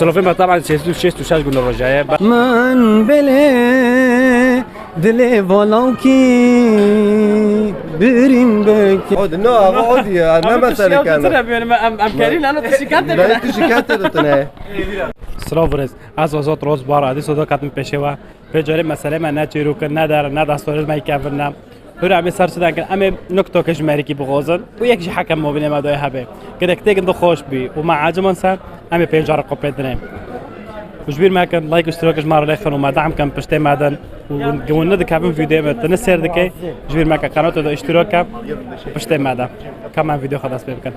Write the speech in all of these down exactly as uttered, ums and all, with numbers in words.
Silofê me taban şêst û şêst û şeş gund rojaye. Min belê dilê valawkî birîn bike. O di no ava o diye, ne mesele kana. Em, em kerîn, ano tu şikayet Ne, tu şikayet de tune. Silav birêz. Ez Azad Roz Bara, dîso da katim pêşê we. Pê carê meselê me ne çêrok in, ne der, ne destwarê me kevin ne. Hûra em ê ser çi dekin, em ê nuktoke ji merikî bixwazin û yek jî hekem mobîlê me doyê hebe. Gedek têkin di xweş bî û me eciman ser, em ê pênca riqo pê dinê. Û ji bîr mekin, like û îştirak ji me re lêxin û me dehm kin, piştê me din. Û hûn, hûn ne dikevin vîdeoyê me, tu ne sêr dikey, ji bîr mekin, qenatê de îştirak ke, piştê me de. Ka em vîdeo xwe dest pê bikin.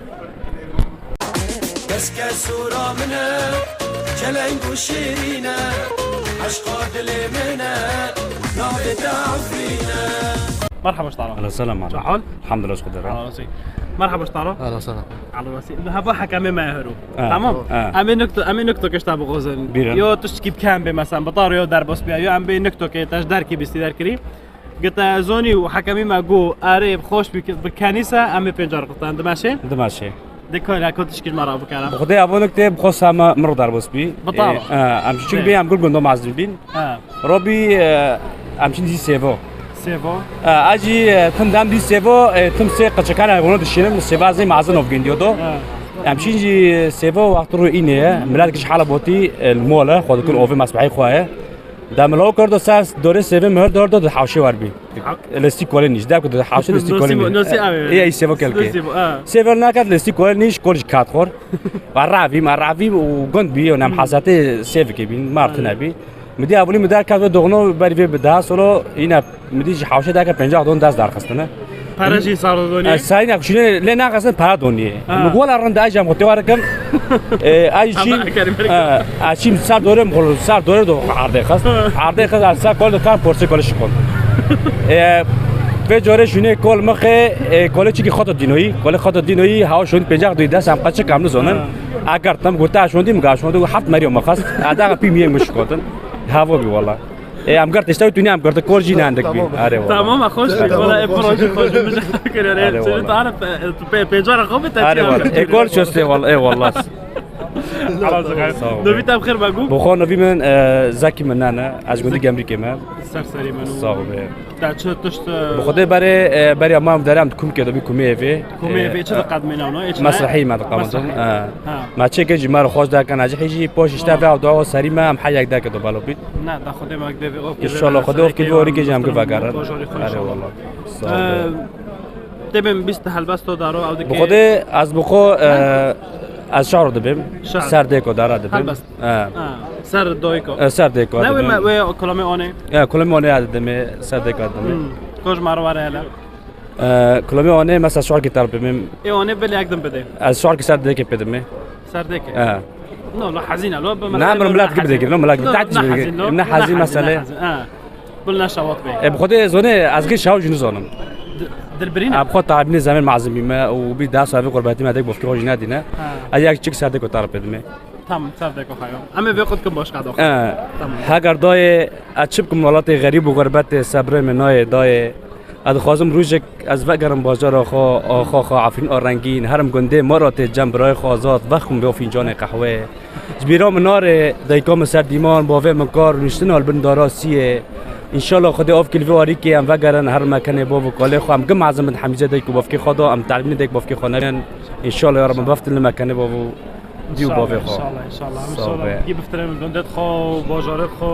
Keske sura min e, çeleng û şîrîn e, eşqa dilê min e, navê te Efrîn e. Merhaba ji te re. Alo, selam. Çi hal? Elhamdulillah, şükür. Ala rasî. Merhaba ji te re. Alo, selam. Ala rasî. Heva hekemê me hero. Ha. Tamam. Ha. Em ê nukto, em ê nukto kişta bixwazin. Bîrin. Yo tiştkî bi kem bê, mesela, bi tar yo derbas bîya, yo em bê nukto ke te ji derkî bîstî derkirî. Gete zonî û hekemî me got, erê, xweş bî, bi kenî se, em ê pênca riqo te din, dimeşê? Dimeşê. Dê kayra ku tişkî ji me re bikere. Bi Xwedê evo nik tê bi xwe sema min re derbas bî. Bi taro. Ê, e, em çi çik bê, em gul gundom mezin bîn. Ha. Robî, e, em çin dî sêvo. Sêvo. E, ez jî, e, tim dem dî sêvo, e, tim sê qeçekan e, bunu dişînim, sêva zê mezin ov gindiyo do. Ha. Em çin jî sêvo wextu ru îne ye, milet ki ji hala botî, e, li mol e, xwe dikin ovê mesbehî xwe ye. Demilo kirdo ser dorê sêvê mihir dordo di hawşê wer bî. Hak. Lestî kolê nîş. Dep ku di hawşê lestî kolê nîş. Nosî, nosî avê. Ê, ey sêvo kelkê. Nosî bo, ha. Sêver nakat lestî kolê nîş, kol ji kat xor. Wa ravîm, a ravîm û gund bî, û nem hazatê sêvikê bîn, martine bî. Mi dî abulî mi der kat ve doxno berî vê bi daha solo, yine mi dî ji hawşê dake pencah don dest dar xistine. Para jî sar donî. E, sayın yakşine le naxasin para donî. Ha. Mi gola rında ajam xotê warikim. E, ay çî. Ama kerim. E, a çî sar dore mi kol, sar dore do arde xas. Arde xas a sar kol de kan porse kol şikon. E, ve core şune kol mıxe, e, kole çiki xoto dinoyi, kole xoto dinoyi, hawa şun pencah doyi dest am kaçı kamlı zonen. Ha. Agar tam gota şun dim ga şun haft meriyo mıxas. Ada pimiye mişkotin. Havo bi valla. E, em girtê işte, tu ne em girtê, kol jî ne endik bî. Tamam. Are valla. Tamam, xweş bî. Tamam, valla, e, xweş. Proje xweş bî. Min jî kir, are. Are valla. Tarif, e, tu pê-, pênca re xwe bî, te çi. Are valla. E, kol çöstê valla, e valla. Sağ ol. Novî te bi xêr ve gû. Bi xwe novî min, e, Zekî min nane. Ez gundî Gemrîkê me. Ser serî min û. Sağ ol be. Te çi tişt, e, Bi Xwedê berê, e, beriya mam derem di kumkê de bî kumê evê. Kumê evê çi diqedmê navno? Ê çi ne? Mesrehî me diqedmê. Mesrehî. Ha. Ha. Me çêkê jî me re xweş derken, ez jî hîjî poş işte ve dua serî me em heyek derke do balo bît. Ne, da Xwedê me vê of. İnşallah Xwedê of kî vê orîkê jî em gi vegerin. Are valla. Sağ ol. Ee, dibim bîst helbest to daro, ew dikê. Bi Xwedê ez bi xwe, e, ez şaro dibim. Şaro. Ser dêko dara dibim. Helbest. E. Ha. Ser doyko. E, ser dêko dibim. Ne wê me, wê kulomê onê? E, kulomê onê dibim, ser dêko dibim. Hmm. Koj maro ware hele. Ee, kulomê onê mesela şuar gitar bimim. Ê onê belê ek din bide. Ez şuar ki ser dêkê pedim. Ser dêkê. Ee. No, no, hezîn e, lo, bi Na, mesela min milat gibi degir, no, milat gibi. No, Tat ne gibi hezîn, degir. No, Ne ne hezîn hezîn, mesele. Ne hezîn, ha. Bil ne şawat be. E, bi xwedê zonê, ez gî şaw jini zonim. Dilbirîn. Ab xwe tabînê zemên mazim bîme û bir daha sahibi gurbetî me dek bofki xwe jina dîne. Ha. Ez yak çik ser dêko tarif pedime. Tamam, ser dêko xeyo. Em ê vê xwe dikin başka dox. Ee, Tamam. Heger dayê, ez çi bikim welatê xerîb û xurbetê, sebrê min nayê dayê. Ez dixwazim rojek ez vegerim bajara xwe, axa xwe Efrîn a rengîn, herim gundê Maratê cem birayê xwe Azad, vexwim vê fincanê qehwê. Ji bîra min nare, dayika min ser dîman, bavê min kar, rûniştina li bin dara siyê. Înşallah Xwedê avkî li vê arîkê em vegerin, herim mekenê bav û kalê xwe, em gim ezim bin hemîze dayik û bavkê xwe da, em telbînê dayik bavkê xwe nebin. Înşallah ya Rab, em beftin li mekenê bav û Dî û bavê xwe. Înşallah, înşallah. Sağ ol be. Înşallah. Gî biftirem gundê xwe, bajarê xwe.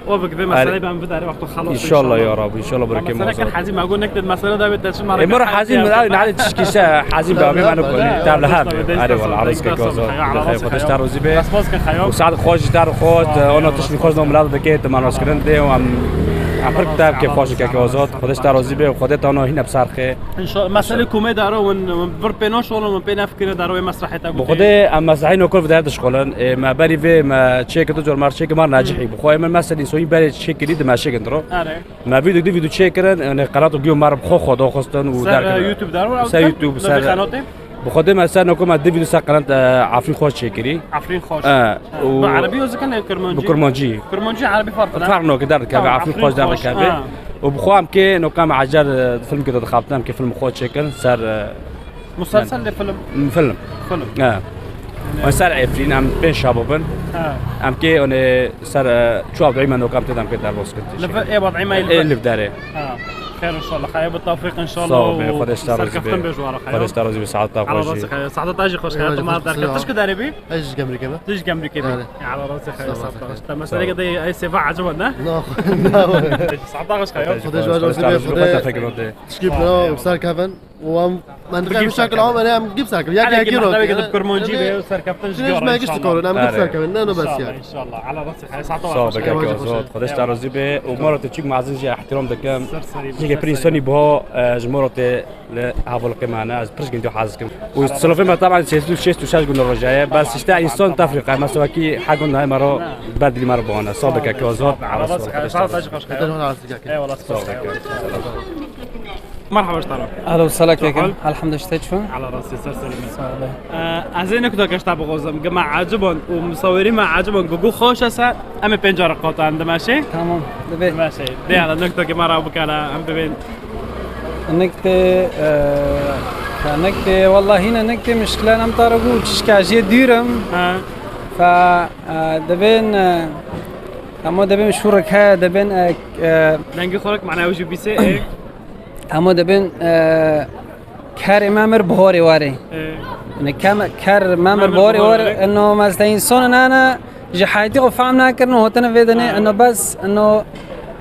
O vekve mesele ben vidare wexto xelas. Înşallah ya Rabbi, înşallah bırakayım. Mesela hezî me go nek de mesele de bete çi mara. E, mara hezî mi, ay, nale tişkî se hezî be, abi, manu koni. Tav le ha. Hadi valla, arız ke kozo. Xeyo, xeyo, xeyo. Xeyo, xeyo. Saad xoj dar xoj, ona tişkî xoj no milad de ke, te manos kirin de, am, am, pir tav ke xoj ke ozod. Xwedê ji te razî be, Xwedê te ona hîne bi ser xe. Înşallah. Mesele komê daro, win, win vir pê naşolin, win pê nefikire daro, wê mesrahê te Bi gotê. Xwedê em mesrahî nokor bi der dişkolin. Ê, me berî vê me çêkir du cor mar çêkir mar necihî. Bi xwe ê min meselî soyî berê çêkirî di meşê gindiro. Are. Me vîdyo du vîdyo çêkirin, ê, qenat û giyo mar bi xwe xwe doxistin û Ser, derkirin. E, YouTube daro, Ser YouTube, ser qenatê? Bi Xwedê me ser nokor me du vîdyo ser qenat, e, Afrîn Xweş çêkirî. Afrîn Xweş. E, Ha. û Bi erebî yo zikan ev kirmancî? Bi kirmancî. Kirmancî erebî farq ne? Farq noke derdikeve, Tamam, Afrîn Afrîn Xweş derdikeve. Ha. Û bi xwe em kê noka me ecer, e, film kê dixaptin, em kê film xwe çêkin ser, e, Muselsel de film? Film. Film. Ha. Em ser Efrîn, em pênc şabo bin. Ha. Em kê, onê ser, e, çuwa duî me nokam tê de em kê derbas kir. Li vir ê wadî me Ê li vir. Li vir derê. Ha. Xêr inşallah. Xeyr bi tevfîq inşallah. Sağ ol, û Xwedê ji te razî be. Serkeftin be ji we re, xeyr. Xwedê ji te razî be, saxta xweş. Allah razî xeyr. Saxta te jî xweş, xeyr. Eyvallah, tu ma xweş. Derkeftin çi ku derê bî? Ez ji Gemrîkê me. Tu ji Gemrîkê bî. Yani. Ya, Allah razî xeyr. Sağ ol, saxta xweş. Te meseleke de ey sêva eciband, ne? Na, na. Saxta xweş, xeyr. Xwedê ji we razî be, Xwedê. Teşekkür ederim. Tişkî bira, serkevin. Û em, min dixê bi şekil am, em gî serkevin. Ya, ya, gî ro. Bi kurmancî be, serkeftin ji gî re inşallah. Em gî serkevin, ne, no bes ya. İnşallah, inşallah. Ala rasi xeyr, saxta. Sağ ol, bekar ki zot. Xwedê ji te razî be. Û moro te çik mezin jî, ihtiram dikim. Yekê pirî sonî buha, e, ji moro te li hevalqê me ne, ez pirş gindî hazir kim. Û silofê me taban sês û şêst û şeş gund rojaye. Bes işte insan tefrîqe, mesela ki her gund nayê me ro, bedilî me ro buhane. Sağ ol, bekar ki zot. Ala rasi xeyr, saxta ji xweş xeyr. Eyvallah, sağ ol. Merhaba, ji te re. Alo, selek êkim. Elhamdulillah, ji te çi? Ala rasi, ser serî me. Sağ ol. Ee, ez ê nukta geşta bixwazim. Gi me ecibon û musawirî me ecibon. Gu gu xweş ese, em ê pênca re qatan dimeşê. Tamam, dibe. Dimeşê. De ala nukta ki me ra bikala, em bibên. Nukte, e, ya nukte, wallahî ne nukte, muşkila em tara gu çişka jê dûrim. Ha. Fa, e, dibên, e, ama dibên şûrik he, dibên, e, e, Dengê xwe rek, mana ew jî bîse, e. Hemû dibin, e, kerê me mir bihorê warê. E. Yani kem-, ker me mir Mir bihorê bihorê warê, warê. Eno mesela însan nane ji heyatî xwe fehm nakirin û hotine vê dinê, Ha. eno bes, eno,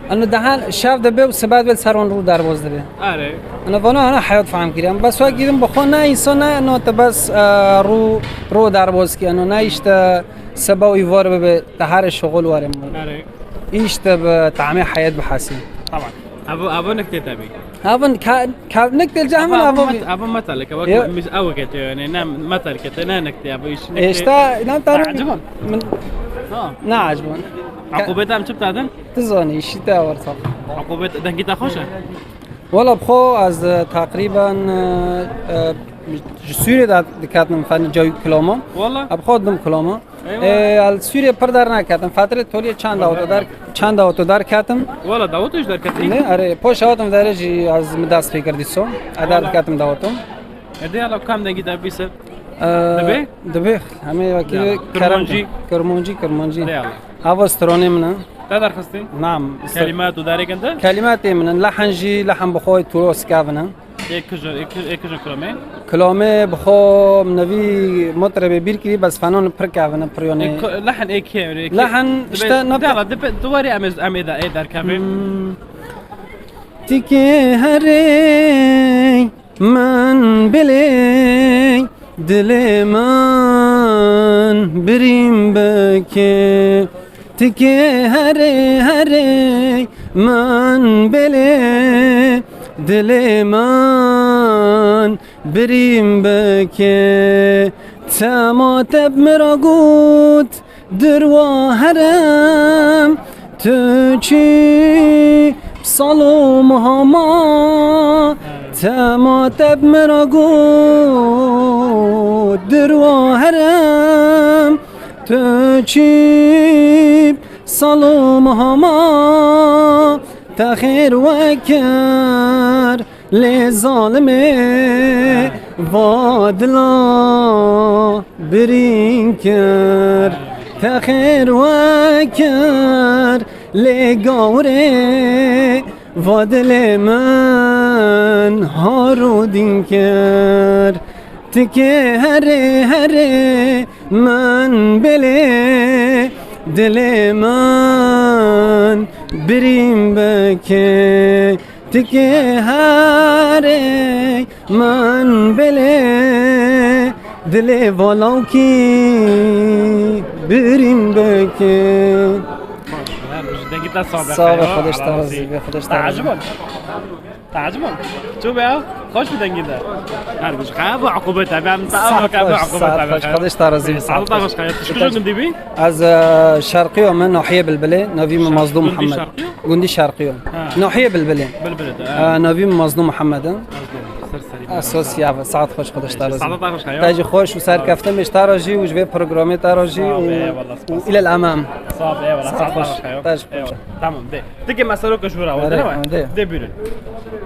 eno daha şev dibe û sibat bê li ser wan rû derbaz dibe. Are. Eno vana ana heyat fehm kiriye. Bes wek gidin bi xwe ne însan ne, eno te bes, e, rû, rû derbaz ki, eno ne işte seba û îvar bibe, te her şixul warê min. Are. Îşte bi tamê heyat bihesî. Tamam. Evo, evo niktê te bî. Evo ka-, ka-, niktê cah min Evo, evo evo bî. Met-, evo metelike, wek Ya. mis-, ew ke te yani, ne metelike te, ne niktê, evo iş niktê. Îşte, ne tanım. Acaba? Min Ha. ne acaba? Akubet em çi tadın? Tu zanî, işi te var sağ. Akubet, dengî te xweş e? Wala bi xwe ez, e, teqrîben, e, e, ji Sûriyê de diketim fenî cawî kilama. Wala? Bi xwe dim kilama. Eyvallah. Ê, li Sûriyê pir derneketim. Fetrê toliyê çend Pir awto der, derneketim. çend awto derketim. Wala, dawetê ji derketî? Ne, erê, poş hatim derê jî ez mi dest pê kir dîso. Ez Wala. derketim dawetim. Ê, de yala kam dengî te bîse? Ee, Dibe? Dibe, hemê wekî Yala. kerem Kirmancî? Kirmancî, Kirmancî. De yala. Hava stranê min e. Te derxistî? Nam. Kelimat û derêkin te? Kelimatê min in. Lehen jî, lehen bi xwe Tûros kevine. Ê kujin, ê ku-, ê kujin kilamê? Kilamê bi xwe min nevî mutrebê bîr kirî, bes fenan pir kevine, pir yonê. Ê ku-, lehen ê kê, ê kê? Lehen Dibe-, işte ne dala, dibe, duwarê em ê, em ê de, ê derkevê. Hmm. Tikê herê min bilê, dilê min birîn bike. Tikê herê herê min belê, dilê min birîn bike. Tema te bi min re got, dirwa herem tu çî salo mihama. Tema te bi min re got, dirwa herem tu çî salo mihama. Te xêr wekir lê zalimê va dila birîn kir. Te xêr wekir lê gawrê va dilê min harodîn kir. Tikê herê herê min belê, dilê min birîn bike. Tikê herê min belê, dilê valawkî birîn bike. Her bijî dengî te sabe. Sağ ol, Xwedê ji te razî be, Xwedê ji te razî be. Te eciband? Çû be ew? Xweş bi dengî de. Her bijî. Qe ev uqubet e, em te ev Saet ke ev xweş, uqubet saet e. Xweş, Xwedê ji te razî be, saet xweş. Saet xweş, xeyr. Tu ji kujê gundî bî? Ez, e, Şerqiyo me, nahiyê Bilbilê, navî min Şer-, Mazlûm gundî Mihemed. Şerqiyo? Gundî Şerqiyo. Ha. Nahiyê Bilbilê. Bilbilê de, ha. E, navî min Mazlûm Mihemed e. Mazlûm, ser serî. Esas ya, saet xweş, Xwedê ji te razî be. Saet xweş, xeyr. Te jî xweş û serkeftin be ji te re jî û ji vê programê te re jî û, û îlel emam. Sağ ol, eyvallah. Saet xweş. Saet xweş, xeyr. Te jî xweş. Eyvallah. Tamam, de. Tikê me seroka ji we re Erê, awêt, ne? Erê. De bîrin.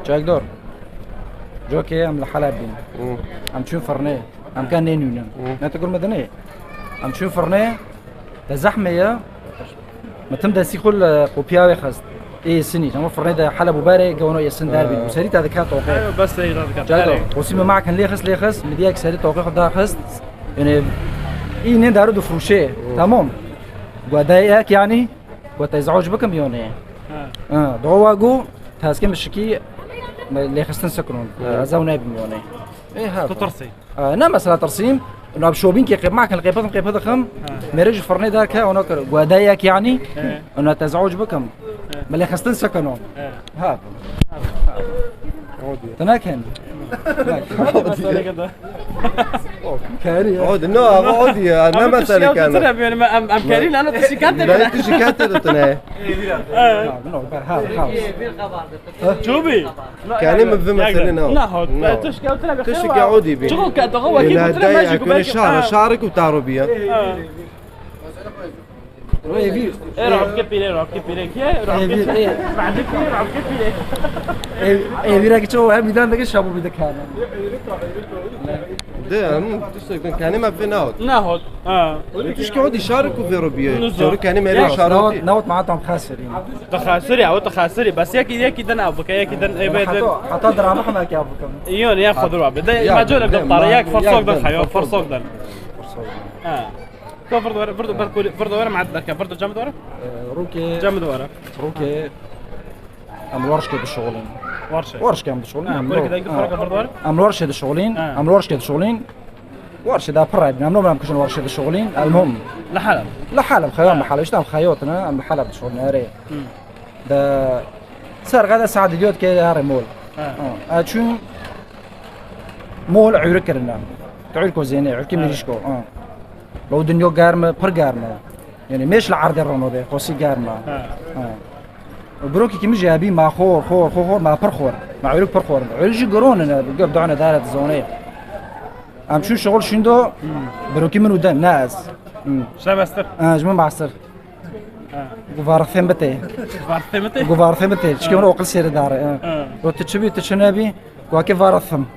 Çekdor. Cokê em li Heleb bîn. Hı. Em çûn firnê. Em kan nênûnin. Ne tu gurme dinê. Em çûn firnê, te zehmê ye. Me tim destî xwe li qopiyawê xist. Ê sinî, hema firnê de heleb û berê gewno ê sin derbî. Û serî te diket toqê. Bes serî te diket. Çato, qosî me makin lê xist, lê xist. Mi diyek serî toqê xwe daxist. Yani, î nê daru difrûşê. Tamam. Gwa dayek yani, gwa te iz'oc bikim yone. Ha. Ha, dowa gu, taskim şiki, lê xistin siknon. Ha. Ez ew nebim yone. Ê, ha. Tu tirsî. Aa, ne mesela tirsîm, ona bi şobînkê qêp makin, qêp bidim, qêp bidixim, mêrê ji firnê derke, ona kir, gwadeyek yani, ona te iz'oc bikim. Me lê xistin sekeno. Ha. Te nekin. Kerî ya. Odî, no, ama odî ya, ne mesele kene. Em, em kerî, lano tişikate. Ne tişikate de tine. Ha, no, ber, ha, ha. Çûbî? Kanî min vê meselê ne. Ne hot. Tişkî odî bî. Çiqo ke doğa wekî tu ne mecî ku belkî şar, şarik û taro bîye. Ê, rabke pîrê, rabke pîrê kiye? Rabke pîrê, rabke pîrê. Ê, vîra ki ço hem midan dike şabo bî dikane. De, em tiştek din kanî me vê ne hot. Ne hot. Ha. Tişkî odî şarik û vêro bîye. Çorî kanî me şarotî. Ne hot, ma tam xasirî. Tu xasirî, ew tu xasirî. Bes yekî, yekî din ev bike, yekî din ê bê din. Heta, heta drama hema ki ev bikim. Yo, ya xwe dur abi. De, ya, ma cole de, de, para, ma, yak fersok din, xeyo, fersok din. Ha. To virdo were, virdo ber kuli, virdo were, ma derke, virdo cem dore? Rûkê. Cem dore. Rûkê. Em warşkê dişoxulîn. Warşe. Warşkê em dişoxulîn. Ha, em kuli lo-, ki de ha. Em warşê dişoxulîn, ha. Em warşkê dişoxulîn. Warşê da pir raybîn, em no em kişin warşê dişoxulîn. El muhim. Li Haleb. Li Haleb, xeyam li Haleb. Îşte em xeyotine, em li Haleb dişoxulîn, erê. De ser gade saet diyot ke erê mol. Ha. Ha. Çün mol ewrik kirine. Tu ewrik o zêne, ewrik mirîşko. Ha. Lo dinyo germe, pir germe. Yani mêş li erdê rono de, xosî germe. Ha. Ha. Birokî ki min jî hebî ma xor, xor, xor, xor, ma pir xor. Ma ewrik pir xor. Ewrik jî giron ne, gör dane dare zone. Em çûn şixul şûn do, birokî min û de, ne ez. Şevestir. Ha, ji min bastir. Ha. Guvarxên bite. Guvarxên bite? Guvarxên bite. Çikê min oqil sêri dare. Ha. Got tu çi bî, tu çi nebî? Got ki varxim.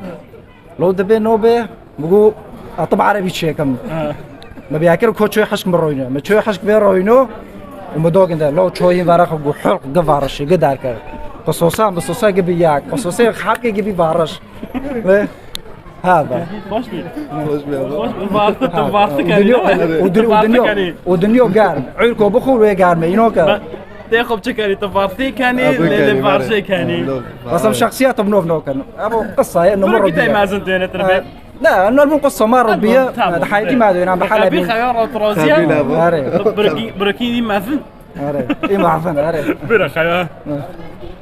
Lo dibe no be, bigu atib erebî çêkim. Ha. Me biyakir ko çoy hişk mi royne. Me çoy hişk vê royno. Û me dogin de, lo çoyîn vara xwe gu hulq gi varişi, gi derker. Qisosa, bi sosa gi bi yak. Qisosa xapke gi bi variş. Ve ha be. Hoş bir. Hoş bir. Hoş bir. Vartı, ha, vartı û kenî, dinyo, değil mi? Û din-, û dinyo, û dinyo germ. Ûrko bixwe wê germe. Îno ke. Tê xwe çi kenî, tu vartê kenî, lê lê varjê kenî. Qasam şexsiyet bi nov nokin. Ebo qisa ye, numara. Te mezin têne tirbe. Ne, normal qisa ma robiye. Tamam. Hayatî ma dönem bi hala bin. Xeya ro troziya. Are. Bıraki, bıraki mezin. Are. İyi mezin, are. Bira xeya.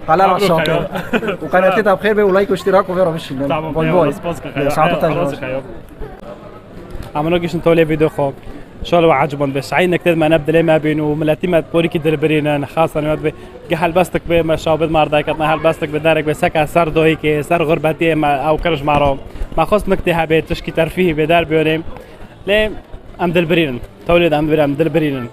Hala şato. Û qenatê te bi xêr be û like û iştirak û vera bişînin. Tamam. Bol bol. Spas xeya. Şato te. Amino gişin tolê video xo. Şol we ecibon be. Şaî nekted me ne bi dilê me bîn û miletî me porîkî dilbirînin. Xasan me be. Ge helbestik be me şabid mar daket, me helbestik be derek be seka ser dohîkê, ser xurbetiyê me ew kir ji me ro. Me xwest niktê hebe, tişkî terfîhî be der biyonê. Lê em dilbirînin. Tewlê de em dibir em dilbirînin.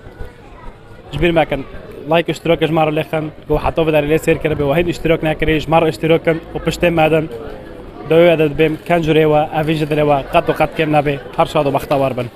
Ji bîr mekin. Like, iştirok ji me re lêxin. Ku heta vê derê lê sêr kiribe, we hîn iştirok nekirî, ji me re iştirok kin û piştê me din. Dawê de dibêm, ken curê we, evîn ji dilê we, qet û qet kêm nebe. Her şad û bextewar bin.